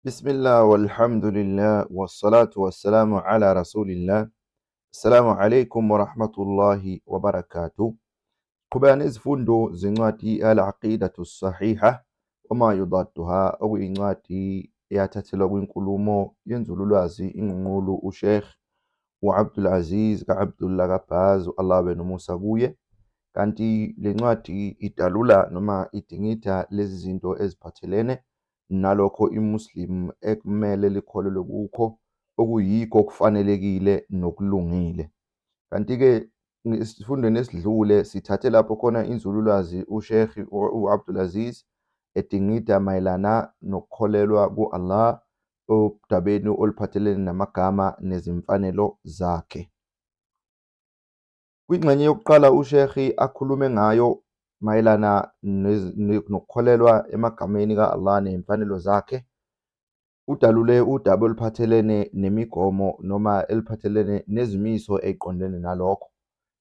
Bismillah walhamdulillah wassalatu wassalamu ala rasulillah. Assalamu alaikum warahmatullahi wabarakatuh. Qhubeka nezifundo zencwadi Al-Aqidatu Sahiha wama yudadduha, okuyincwadi eyathathelwa kwinkulumo yenzululwazi ingqungqulu uSheikh u-Abdul Aziz ka-Abdullah kaBaz, Allah abe nomusa kuye. Kanti le ncwadi idalula noma idingida lezi zinto eziphathelene nalokho iMuslim ekumele likholelwe kukho, okuyikho okufanelekile nokulungile. Kanti-ke esifundweni esidlule sithathe lapho khona inzululwazi uSheikh u-Abdulaziz edingida mayelana nokukholelwa ku-Allah odabeni oluphathelene namagama nezimfanelo zakhe. Kwingxenye yokuqala uShekhi akhulume ngayo mayelana nokukholelwa emagameni ka-Allah ney'mfanelo zakhe, udalule udaba oluphathelene nemigomo noma eliphathelene nezimiso ey'qondene nalokho,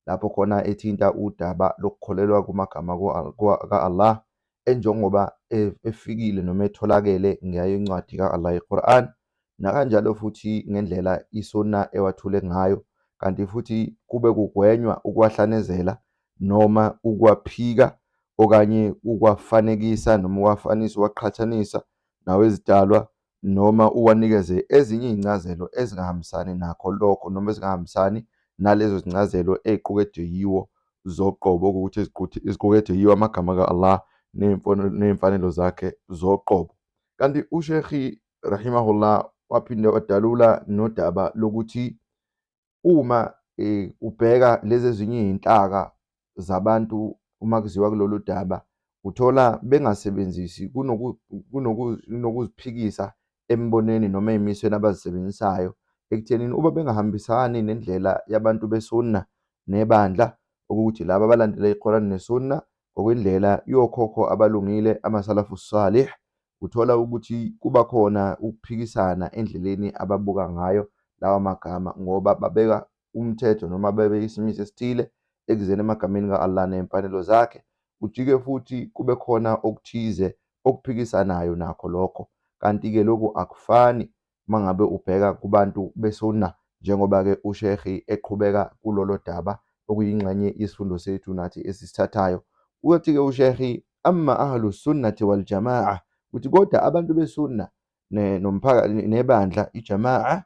lapho khona ethinta udaba lokukholelwa kumagama ka-Allah enjengoba efikile noma etholakele ngayo incwadi ka-Allah iQur'an, nakanjalo futhi ngendlela iSunnah ewathule ngayo, kanti futhi kube kugwenywa ukuwahlanezela noma ukuwaphika okanye ukuwafanekisa noma uwafanisa uwaqhathanisa nawezidalwa noma uwanikeze ezinye iy'ncazelo ezingahambisani nakho lokho noma ezingahambisani nalezo zincazelo ey'qukethwe yiwo zoqobo, okuwukuthi eziqukethwe yiwo amagama ka-Allah ney'mfanelo zakhe zoqobo. Kanti uShekhi rahimahullah waphinde wadalula nodaba lokuthi uma ubheka lezi ezinye iy'nhlaka zabantu uma kuziwa kulolu daba, uthola bengasebenzisi kunokuziphikisa emibonweni noma ey'misweni abazisebenzisayo ekuthenini uma bengahambisani nendlela yabantu beSunnah nebandla, okuwukuthi laba abalandela iQur'an neSunnah ngokwendlela yokhokho abalungile amaSalafu Salih, uthola ukuthi kuba khona ukuphikisana endleleni ababuka ngayo lawa magama, ngoba babeka umthetho noma babeka isimiso esithile ekuzeni emagameni ka-Allah ney'mfanelo zakhe, kujike futhi kube khona okuthize okuphikisanayo nakho lokho. Kanti-ke lokhu akufani uma ngabe ubheka kubantu beSunnah, njengoba-ke uShekhi eqhubeka kulolo daba okuyingxenye yesifundo sethu nathi esisithathayo. Uthi-ke uShekhi, amma ahlu sunnati wal jamaa, uthi kodwa abantu beSunnah nebandla ijamaa,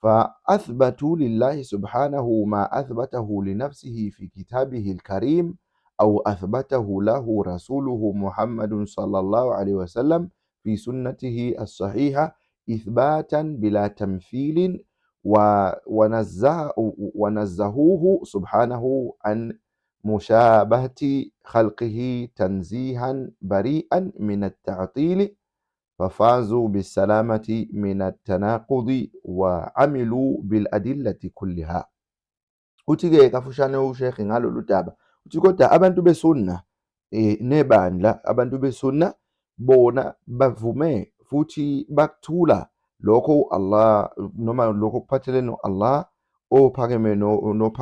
fa-athbatu lillahi subhanahu ma athbatahu linafsihi fi kitabihi al-karim aw athbatahu lahu rasuluhu Muhammadun sallallahu alayhi wasallam fi sunnatihi as-sahiha ithbatan bila tamthilin wa nazzahuhu subhanahu an mushabahati khalqihi tanzihan bari'an min at-ta'til fafazu bisalamati min at-tanaqudi wa amilu bil adillati kulliha. Uthi-ke kafushane uShekhe ngalolu daba, uthi kodwa abantu beSunnah nebandla, abantu beSunnah bona bavume futhi bakuthula lokho u-Allah noma lokho okuphathelene no-Allah ophakeme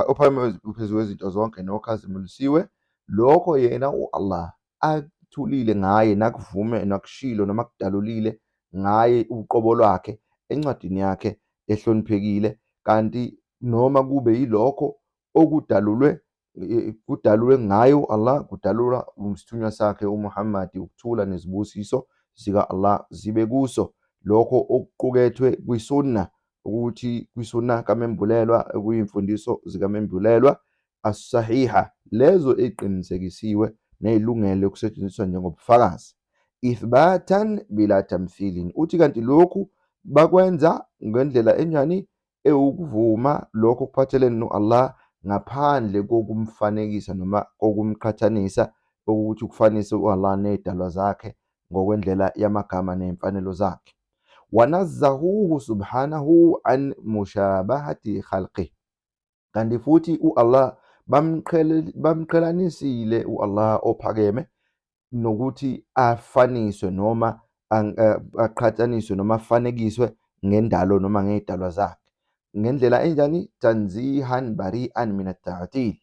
ophakeme phezu kwezinto zonke nokhazimulisiwe, lokho yena u-Allah athulile ngaye nakuvume nakushilo noma kudalulile ngaye uqobo lwakhe encwadini yakhe ehloniphekile, kanti noma kube yilokho okudalulwe kudalulwe ngaye u-Allah, kudalulwa umsithunywa sakhe uMuhammad, ukuthula nezibusiso zika-Allah zibe kuso, lokho okuqukethwe kwiSunnah, ukuthi kwiSunnah kamembulelwa, okuyimfundiso zikamembulelwa as-sahiha, lezo eziqinisekisiwe nezilungele ukusetshenziswa njengobufakazi, ithbatan bila tamthilin. Uthi kanti lokhu bakwenza ngendlela enjani? Ewukuvuma lokho okuphathelene no-Allah ngaphandle kokumfanekisa noma kokumqhathanisa, okuthi ukufanise u-Allah nezidalwa zakhe ngokwendlela yamagama ney'mfanelo zakhe. Wanazzahuhu subhanahu an mushabahati khalqi, kanti futhi u-Allah bamqhelanisile u-Allah ophakeme nokuthi afaniswe noma aqhathaniswe noma afanekiswe ngendalo noma ngey'dalwa zakhe ngendlela enjani? Tanzihan bari'an min at-ta'til,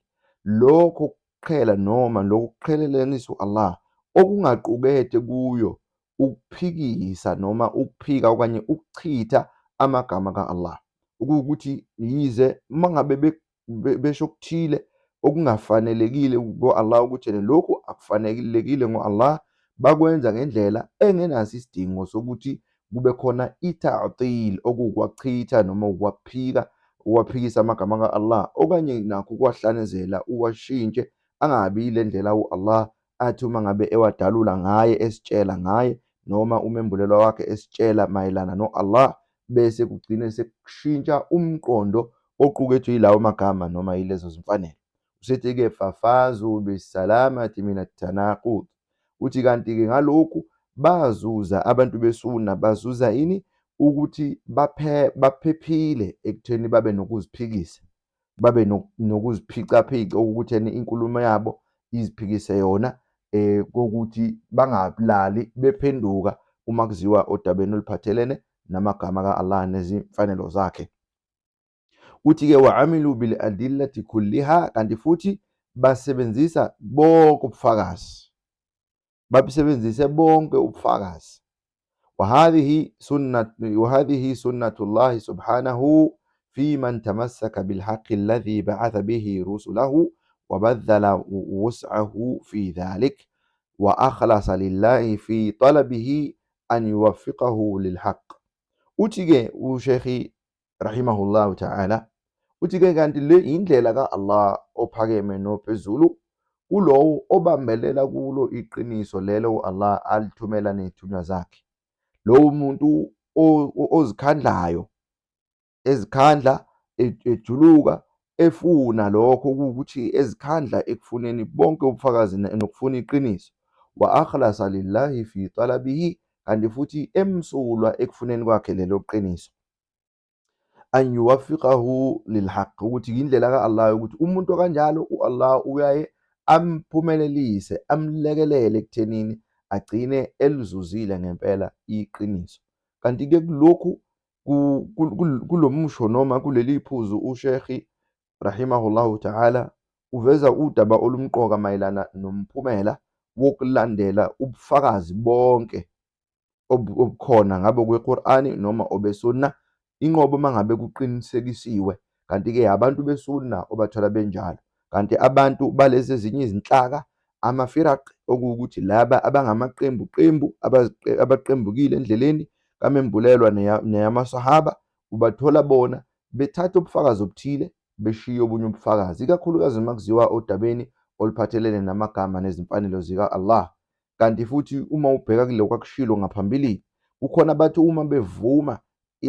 lokho kuqhela noma lokhu kuqhelelanisa u-Allah okungaqukethe kuyo ukuphikisa noma ukuphika okanye ukuchitha amagama ka-Allah, okuwukuthi yize uma ngabe besho okuthile okungafanelekile ngo-Allah, ukuthi lokhu akufanelekile ngo-Allah, bakwenza ngendlela engenaso isidingo sokuthi kube khona i-ta'til, okuwukwachitha noma ukwaphika, uwaphikisa amagama ka-Allah, okanye nakho ukuwahlanezela uwashintshe angabi yile ndlela u-Allah athi uma ngabe ewadalula ngaye esitshela ngaye noma umembulelwa wakhe esitshela mayelana no-Allah, bese kugcine sekushintsha umqondo oqukethwe yilawo magama noma yilezo zimfanelo. Usethi-ke fafazu bisalamati min at-tanaqud, uthi kanti-ke ngalokhu bazuza abantu besuna, bazuza ini? Ukuthi baphephile ekutheni babe nokuziphikisa, babe nokuziphicaphica okukutheni inkulumo yabo iziphikise yona kokuthi bangalali bephenduka uma kuziwa odabeni oluphathelene namagama ka-Allah nezimfanelo zakhe. Uthi-ke wa-amilu bil-adillati kulliha, kanti futhi basebenzisa bonke ubufakazi, babusebenzise bonke ubufakazi. Wahadhihi sunnat wahadhihi sunnatullahi subhanahu fi man tamassaka bilhaqqi alladhi ba'atha bihi rusulahu wabadhala wus'ahu fi dhalik wa akhlasa lillahi fi talabihi an yuwaffiqahu lilhaqq. Uthi-ke uShekhi rahimahullahu ta'ala, uthi-ke kanti le indlela ka-Allah ophakeme nophezulu kulowo obambelela kulo iqiniso lelo u-Allah alithumela nezithunywa zakhe. Lowo muntu ozikhandlayo, ezikhandla ejuluka efuna lokho ukuthi ezikhandla ekufuneni bonke ubufakazi nokufuna iqiniso, wa akhlasa lillahi fi talabihi, kanti futhi emsulwa ekufuneni kwakhe lelo qiniso, an yuwaffiqahu lilhaq, ukuthi indlela ka-Allah ukuthi umuntu okanjalo u-Allah uyaye amphumelelise amlekelele ekuthenini agcine elizuzile ngempela iqiniso. Kanti-ke kulokhu kulo musho noma kuleli phuzu uShekhi rahimahullahu ta'ala uveza udaba olumqoka mayelana nomphumela wokulandela ubufakazi bonke obukhona ngabe kweQur'ani noma obeSunnah, inqobo uma ngabe kuqinisekisiwe. Kanti-ke abantu beSunnah obathola benjalo, kanti abantu balezi ezinye izinhlaka amafiraq, okuwukuthi laba abangamaqembu qembu abaqembukile endleleni kamembulelwa neyamasahaba, ubathola bona bethatha ubufakazi obuthile beshiye obunye ubufakazi, ikakhulukazi uma kuziwa odabeni oluphathelene namagama nezimfanelo zika-Allah. Kanti futhi uma ubheka kulokhu akushilo ngaphambilini, kukhona abathi uma bevuma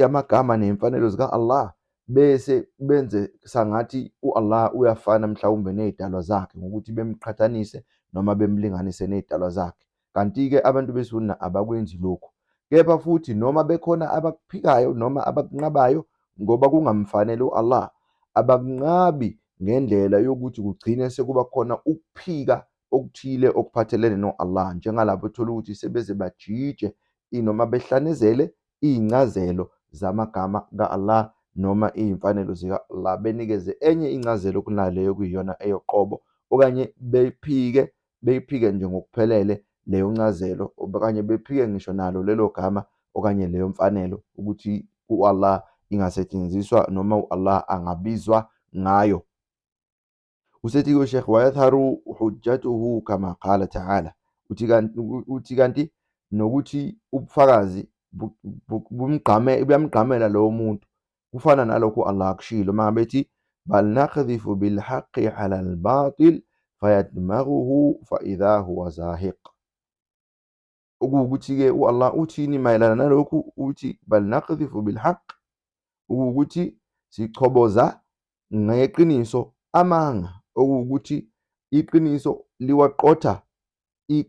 amagama ney'mfanelo zika-Allah bese benze sangathi u-Allah uyafana mhlawumbe ney'dalwa zakhe ngokuthi bemqhathanise noma bemlinganise ney'dalwa zakhe. Kanti-ke abantu beSunnah abakwenzi lokhu. Kepha futhi noma bekhona abakuphikayo noma abakunqabayo ngoba kungamfanele u-Allah, abakunqabi ngendlela yokuthi kugcine sekuba khona ukuphika okuthile okuphathelene no-Allah, njengalapho uthola ukuthi sebeze bajije noma behlanezele iy'ncazelo zamagama ka-Allah noma iy'mfanelo zika-Allah, benikeze enye incazelo kunaleyo okuyiyona eyoqobo, okanye beyiphike, beyiphike nje ngokuphelele leyo ncazelo, okanye bephike ngisho nalo lelo gama okanye leyo mfanelo ukuthi u-Allah ingasetshenziswa noma u-Allah angabizwa ngayo. Usethi uSheikh wayatharu hujjatuhu kama qala ta'ala, uthi kanti nokuthi ubufakazi bumgqame buyamgqamela lowo muntu, kufana nalokho Allah akushilo uma ngabe ethi bal nakhdhifu bilhaqqi ala albatil fayadmaghuhu fa idha huwa zahiq. Okuwukuthi-ke u-Allah uthini mayelana nalokhu? Uthi bal nakhdhifu bilhaq, okuwukuthi sichoboza ngeqiniso amanga, okuwukuthi iqiniso liwaqotha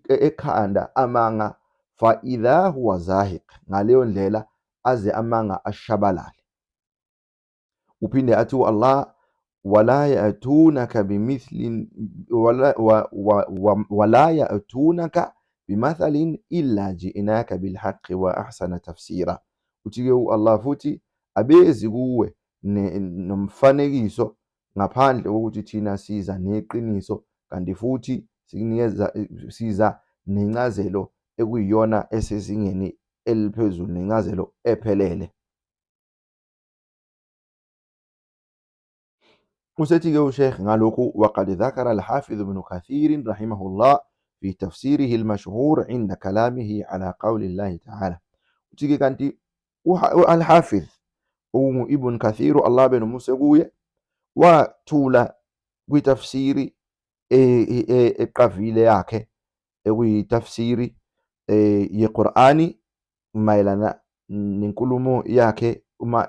ekhanda amanga, fa idha huwa zahiq, ngaleyo ndlela aze amanga ashabalale. Uphinde athi u-Allah wala ya'tunaka bimithlin wala, wa, wa, wa, wala ya'tunaka bimathalin illa ji'naka bilhaqqi wa ahsana tafsira. Uthi-ke u-Allah futhi abezi kuwe nomfanekiso ngaphandle kokuthi thina siza neqiniso kanti futhi sikunikeza siza nencazelo ekuyiyona esezingeni eliphezulu nencazelo ephelele. Usethi-ke uSheikh ngalokhu waqad dhakara al-Hafidh ibn Kathir rahimahullah fi tafsirihi al-mashhur inda kalamihi ala qawli Allah ta'ala. Uthi-ke kanti u-Al-Hafidh Ibn Kathir Allah abe nomusa kuye wathula kwitafsiri eqavile yakhe ekuyitafsiri yeQur'ani mayelana nenkulumo yakhe uma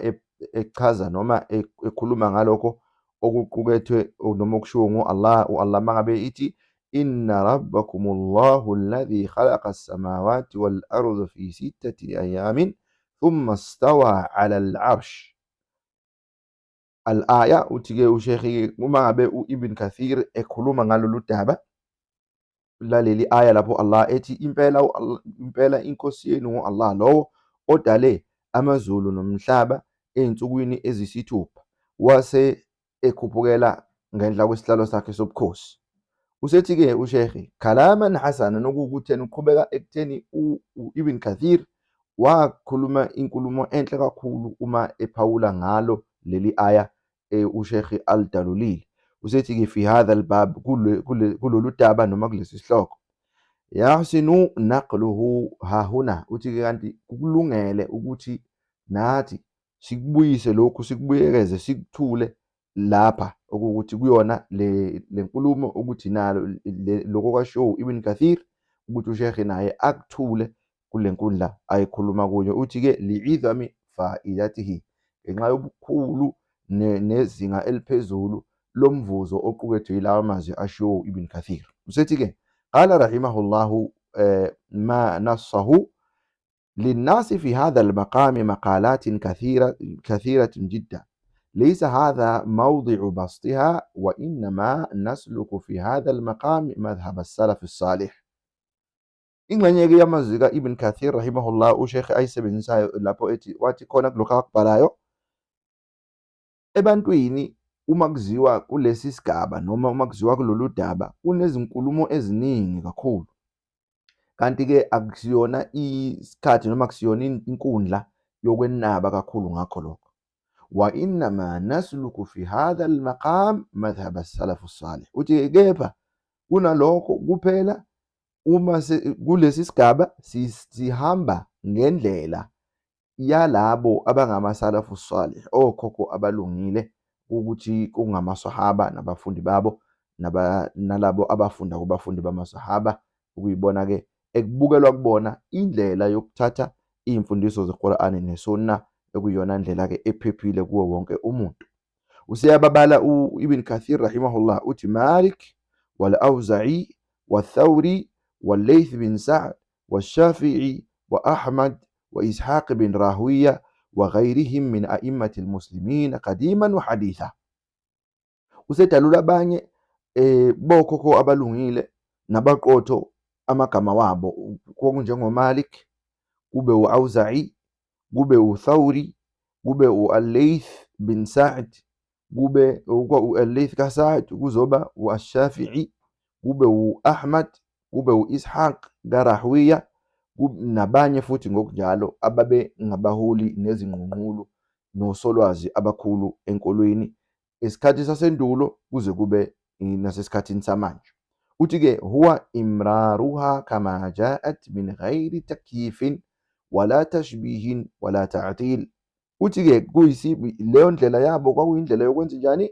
echaza noma ekhuluma ngalokho okuqukethwe noma okushiwo ngu-Allah u-Allah mangabe ithi inna rabbakumullahu alladhi khalaqa as-samawati wal arda fi sittati ayamin thumma istawa ala al-arsh. Al-aya uthi-ke ushekhi uma ngabe u-Ibn Kathir ekhuluma ngalolu daba laleli aya lapho Allah ethi impela impela inkosi yenu ngu-Allah lowo odale amazulu nomhlaba ey'nsukwini ezisithupha wase ekhuphukela ngenhla kwesihlalo sakhe sobukhosi. Usethi-ke uShekhe kalaman hasana nokuwukuthi yena uqhubeka ekutheni u-Ibn Kathir wakhuluma inkulumo enhle kakhulu uma ephawula ngalo leli aya uShekhe alidalulile. Usethi-ke fi hadha albab kulolu daba noma kulesi sihloko yahsinu naqluhu hahuna uthi-ke kanti kukulungele ukuthi nathi sikubuyise lokhu sikubuyekeze sikuthule lapha okuwukuthi kuyona le lenkulumo ukuthi nalo lokho kwashiwo u-Ibn Kathir ukuthi ushekhe naye akuthule kule nkundla ayikhuluma kuyo uthi-ke li'idhami faidatihi ngenxa yobukhulu nezinga eliphezulu lomvuzo oqukethwe yilawa mazwi ashiwo u-Ibn Kathir usethi-ke qala rahimahullahu ma nassahu للناس في هذا المقام مقالات كثيرة كثيرة جدا ليس هذا موضع بسطها وإنما نسلك في هذا المقام مذهب السلف الصالح. Ingxenye-ke yamazwi ka-Ibn Kathir rahimahullah uSheikh ayisebenzisayo lapho ethi wathi khona kulokhu akubhalayo ebantwini uma kuziwa kulesi sigaba noma uma kuziwa kulolu daba kunezinkulumo eziningi kakhulu. Kanti-ke akusiyona isikhathi noma akusiyona inkundla yokwenaba kakhulu ngakho lokho. Wa innama nasluku fi hadha almaqam madhhab as-salaf as-salih. Uthi kepha kunalokho kuphela uma kulesi sigaba sihamba ngendlela yalabo abangamasalafu salih, okhokho abalungile ukuthi kungamasahaba nabafundi babo nalabo abafunda kubafundi bamasahaba ukuyibona-ke ekubukelwa kubona indlela yokuthatha iy'mfundiso zeQur'ani neSunnah ekuyiyona ndlela-ke ephephile kuwo wonke umuntu. Useyababala u-Ibn Kathir rahimahullah uthi Malik wal-Awza'i waThawri wal-Layth bin Sa'd waShafi'i wa-Ahmad wa-Ishaq bin Rahuya wa ghayrihim min a'immati al-muslimin qadiman wa haditha. Usedalula abanye bokhokho abalungile nabaqotho amagama wabo kwakunjengoMalik, kube u-Awza'i, kube uThawri, kube u-Al-Layth bin Sa'd, kube u-Al-Layth kaSa'd, kuzoba u-Ash-Shafi'i, kube u-Ahmad, kube u-Ishaq kaRahwiya nabanye futhi ngokunjalo ababe ngabaholi nezingqungqulu nosolwazi abakhulu enkolweni esikhathi sasendulo kuze kube nasesikhathini samanje. Uthi-ke huwa imraruha kama jaat min ghairi takyifin wala tashbihin wala ta'til. Uthi-ke leyo ndlela yabo kwakuyindlela yokwenza njani?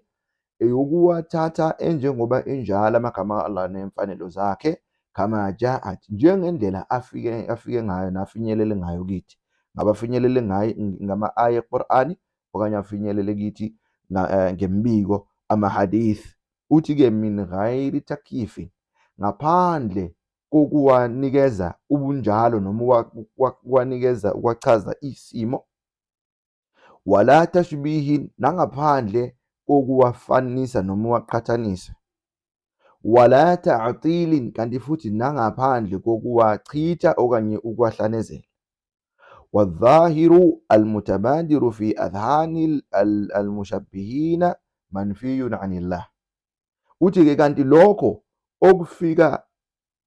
Eyokuwathatha enjengoba enjalo amagama ka-Allah nemfanelo zakhe kama jaat, njengendlela afike ngayo nafinyelele ngayo kithi. Ngabe afinyelele ngayo ngama-aya eQur'ani okanye afinyelele kithi ngembiko ama-hadith. Uthi-ke min ghairi takyifin, ngaphandle kokuwanikeza ubunjalo noma ukuwanikeza ukwachaza isimo, wala tashbihin, nangaphandle kokuwafanisa noma uwaqhathanisa, wala ta'tilin, kanti futhi nangaphandle kokuwachitha okanye ukuwahlanezela. Wadhahiru almutabadiru fi adhani almushabbihina manfiyun anillah. Uthi-ke kanti lokho okufika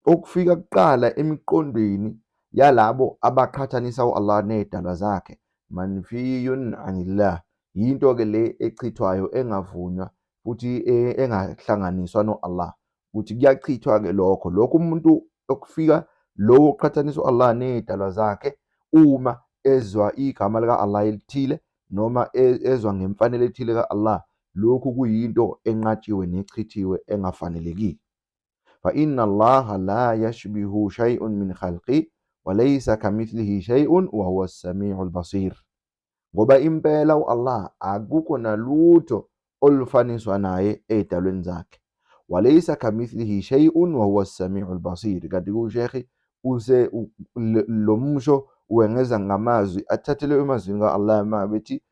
Okufika kuqala emiqondweni yalabo abaqhathanisa u-Allah nezidalwa zakhe, manfiyun anillah, yinto-ke le echithwayo engavunywa futhi engahlanganiswa no-Allah, ukuthi kuyachithwa-ke lokho. Lokho umuntu okufika lowo oqhathanisa u-Allah nezidalwa zakhe uma ezwa igama lika-Allah elithile noma ezwa ngemfanelo ethile ka-Allah, lokhu kuyinto enqatshiwe nechithiwe engafanelekile. Fa inna Allaha la yashbihu shay'un min khalqi wa laysa kamithlihi shay'un wa huwa as-sami'ul basir. Ngoba impela u-Allah akukho nalutho olufaniswa naye ey'dalweni zakhe. Walaysa kamithlihi shay'un wa huwa as-sami'ul basir. Kanti kushekhi use lo musho wengeza ngamazwi athathelwe emazwini ka-Allah uma bethi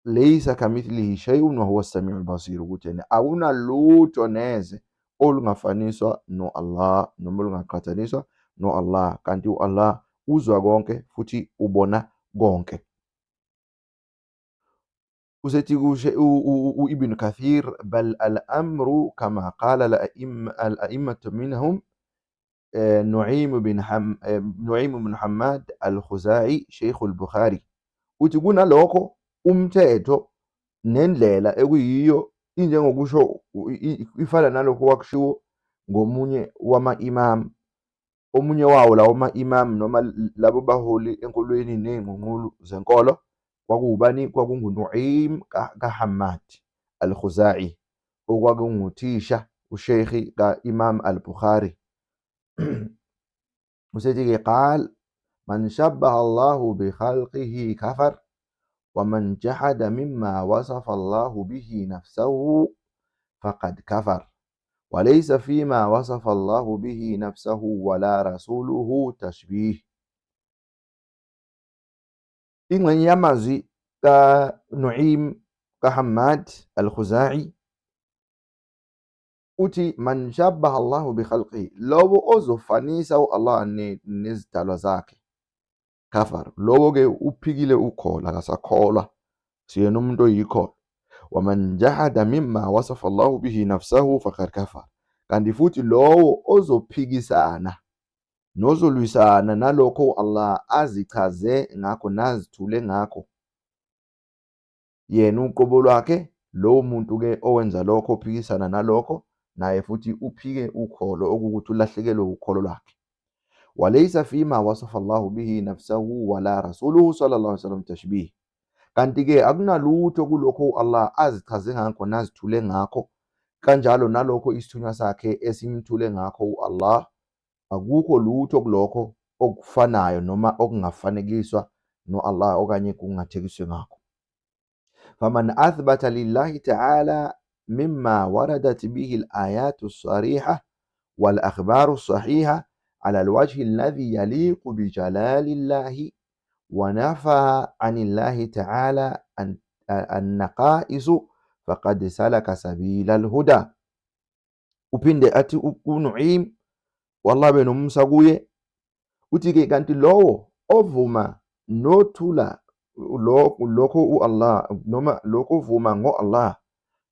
laysa kamithlihi shay'un wa huwa as-sami'ul basir, ukuthi yena akunalutho neze olungafaniswa no-Allah noma olungaqhathaniswa no-Allah, kanti u-Allah uzwa konke futhi ubona konke. Usethi kushe u-Ibn Kathir, bal al-amru kama qala al-a'immatu minhum Nu'aym bin Hammad al-Khuzai Sheikh al-Bukhari, uthi kunalokho umthetho nendlela ekuyiyo injengokusho ifana nalokho kwakushiwo ngomunye wama-imam, omunye wawo lawo ma-imam noma labo baholi enkolweni ney'nqunqulu zenkolo kwakuwubani? KwakunguNu'aym kaHammad al-Khuzai, okwakunguthisha ushekhi ka-Imam al-Bukhari. Usethi-ke qal man shabbaha Allahu bikhalqihi kafar wa man jahada mimma wasafa Allahu bihi nafsahu faqad kafar wa laysa fima wasafa Allahu bihi nafsahu wala rasuluhu tashbih. Ingxenye yamazwi kaNu'im kaHammad al-Khuzai uthi man shabbaha Allahu bikhalqihi, lowo ozofanisa u-Allah nezidalwa zakhe, kafar, lowo-ke uphikile ukholo, akasakholwa, siyena umuntu oyikholwa. Waman jahada mimma wasafa Allahu bihi nafsahu faqad kafar, kanti futhi lowo ozophikisana nozolwisana nalokho u-Allah azichaze ngakho nazithule ngakho yena uqobo lwakhe, lowo muntu-ke owenza lokho ophikisana nalokho naye futhi uphike ukholo, okuwukuthi ulahlekelwe ukholo lwakhe. Walaysa fima wasafa Allahu bihi nafsahu wala rasuluhu sallallahu alaihi wasallam tashbih, kanti-ke akunalutho kulokho u-Allah azichaze ngakho nazithule ngakho, kanjalo nalokho isithunywa sakhe esimthule ngakho u-Allah, akukho lutho kulokho okufanayo noma okungafanekiswa no-Allah okanye kungathekiswe ngakho. Faman athbata lillahi ta'ala mimma waradat bihi al-ayatu as-sariha wal-akhbaru as-sahiha ala al-wajhi alladhi yaliqu bi jalalillahi wa nafa anillahi ta'ala an-naqaisu faqad salaka sabila al-huda. Uphinde athi uNu'im, wallah benomusa kuye, uthi-ke kanti lowo ovuma nothula lokho u-Allah noma lokho ovuma ngo-Allah,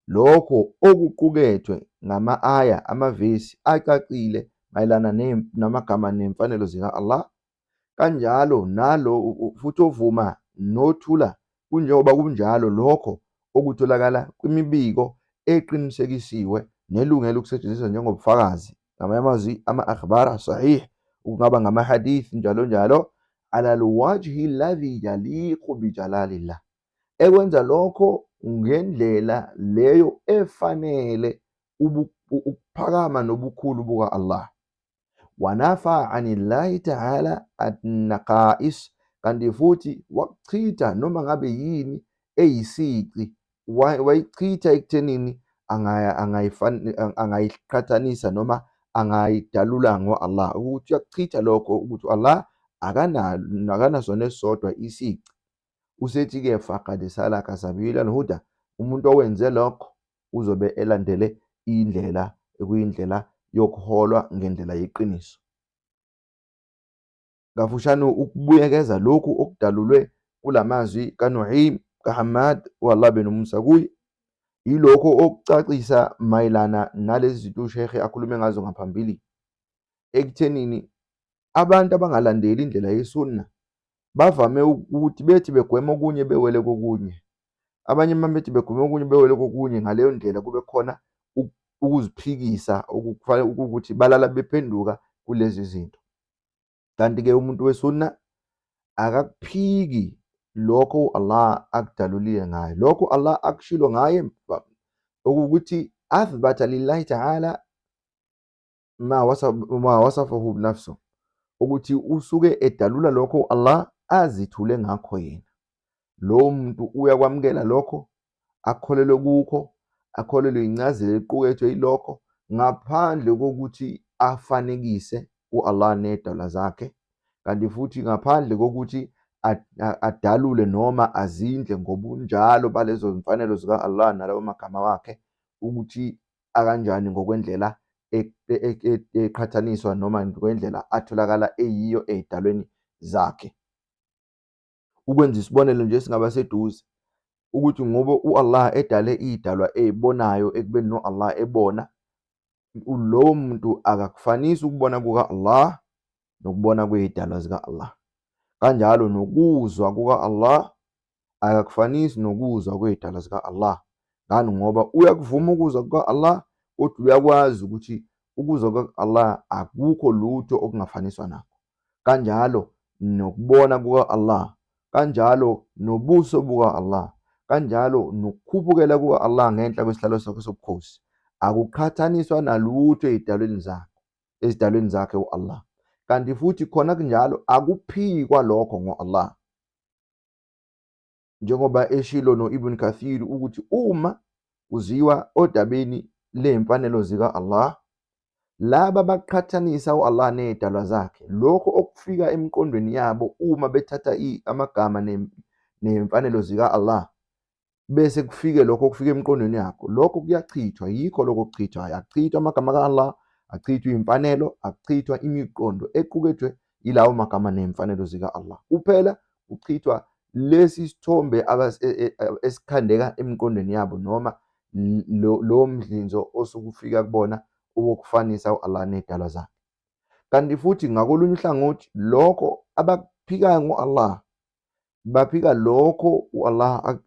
lokho okuqukethwe ngama-aya, amavesi acacile mayelana namagama nemfanelo zika-Allah, kanjalo nalo futhi ovuma nothula kunjengoba kunjalo lokho okutholakala kwimibiko eqinisekisiwe nelungele ukusetshenziswa njengobufakazi, ngamanye amazwi ama-akhbar sahih, okungaba ngama-hadith njalo njalo, ala alwajhi alladhi yaliqu bijalalillah, ekwenza lokho ngendlela leyo efanele ukuphakama nobukhulu buka-Allah. Wanafa anillahi ta'ala an-naqais, kanti futhi wakuchitha noma ngabe yini eyisici, wayichitha ekuthenini angayiqhathanisa noma angayidalula ngo-Allah, ukuthi uyakuchitha lokho ukuthi u-Allah akanaso nesisodwa isici. Usethi-ke faqad salaka sabila al-huda, umuntu owenze lokho uzobe elandele indlela ekuyindlela yokuholwa ngendlela yeqiniso. Kafushane ukubuyekeza lokhu okudalulwe kulamazwi kaNu'aym kaHammad, u-Allah benomusa kuye, yilokho okucacisa mayelana nalezi zinto uShekhe akhulume ngazo ngaphambili. ekuthenini abantu abangalandeli indlela yesunna bavame ukuthi bethi begwema okunye bewele kokunye. Abanye uma bethi begwema okunye bewele kokunye, ngaleyo ndlela kube khona ukuziphikisa okufanele ukuthi balala bephenduka kulezi zinto. Kanti-ke umuntu wesunna akakuphiki lokho u-Allah akudalulile ngaye, lokho u-Allah akushilo ngaye, okuwukuthi athbata lillahi ta'ala ma wasafahu binafsu, ukuthi usuke edalula lokho u-Allah azithule ngakho yena. Lowo muntu uyakwamukela lokho, akholelwe kukho, akholelwe incazelo equkethwe yilokho, ngaphandle kokuthi afanekise u-Allah nezidalwa zakhe, kanti futhi ngaphandle kokuthi adalule noma azindle ngobunjalo balezo zimfanelo zika-Allah nalawo magama wakhe ukuthi akanjani ngokwendlela eqhathaniswa noma ngokwendlela atholakala eyiyo ey'dalweni zakhe. Ukwenza isibonelo nje esingaba seduze ukuthi ngoba u-Allah edale iy'dalwa ey'bonayo ekubeni no-Allah ebona, lowo muntu akakufanisi ukubona kuka-Allah nokubona kwey'dalwa zika-Allah. Kanjalo nokuzwa kuka-Allah akakufanisi nokuzwa kwey'dalwa zika-Allah. Ngani? Ngoba uyakuvuma ukuzwa kuka-Allah, kodwa uyakwazi ukuthi ukuzwa kuka-Allah akukho lutho okungafaniswa nakho. Kanjalo nokubona kuka-Allah, kanjalo nobuso buka-Allah, kanjalo nokukhuphukela kuka-Allah ngenhla kwesihlalo sakhe sobukhosi, akuqhathaniswa nalutho ey'dalweni zakhe, ezidalweni zakhe u-Allah. Kanti futhi khona kunjalo akuphikwa lokho ngo-Allah. Njengoba eshilo no-Ibn Kathir ukuthi uma kuziwa odabeni ley'mfanelo zika-Allah, laba baqhathanisa u-Allah ney'dalwa zakhe, lokho okufika emiqondweni yabo uma bethatha amagama ney'mfanelo zika-Allah, bese kufike lokho okufika emiqondweni yakho, lokho kuyachithwa. Yikho lokho okuchithwayo. Akuchithwa amagama ka-Allah, akuchithwa iy'mfanelo, akuchithwa imiqondo equkethwe yilawo magama ney'mfanelo zika-Allah. Kuphela kuchithwa lesi sithombe esikhandeka emiqondweni yabo noma lowo mdlinzo osuke ufika kubona owokufanisa u-Allah ney'dalwa zakhe. Kanti futhi ngakolunye uhlangothi lokho abakuphikayo ngo-Allah, baphika lokho u-Allah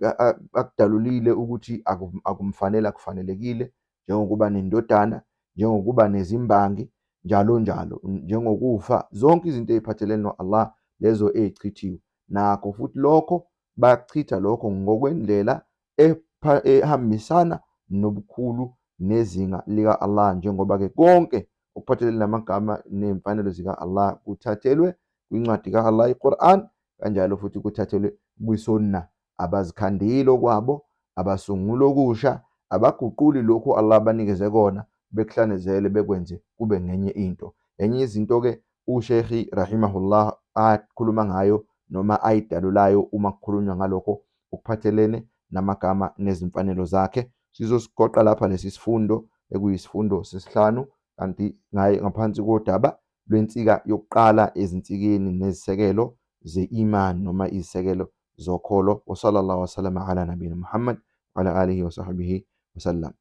akudalulile ukuthi akumfanele, akufanelekile, njengokuba nendodana, njengokuba nezimbangi, njalo njalo, njengokufa, zonke izinto ey'phathelene no-Allah lezo ey'chithiwe. Nakho futhi lokho bakuchitha lokho ngokwendlela ehambisana nobukhulu nezinga lika-Allah, njengoba-ke konke okuphathelene namagama ney'mfanelo zika-Allah kuthathelwe kwincwadi ka-Allah iQur'an, kanjalo futhi kuthathelwe kwiSunnah. Abazikhandile okwabo, abasunguli okusha, abaguquli lokhu Allah abanikeze kona, bekuhlanezele bekwenze kube ngenye into. Enye izinto-ke uShekhi rahimahullah akhuluma ngayo noma ayidalulayo uma kukhulunywa ngalokho okuphathelene namagama nezimfanelo zakhe. Sizosigoqa lapha lesi sifundo ekuyisifundo sesihlanu kanti ngaphansi kodaba lwensika yokuqala ezinsikeni nezisekelo ze-iman noma izisekelo zokholo. Wa sallallahu wasallam ala nabiyina Muhammad wa ala alihi wa sahbihi wasallam.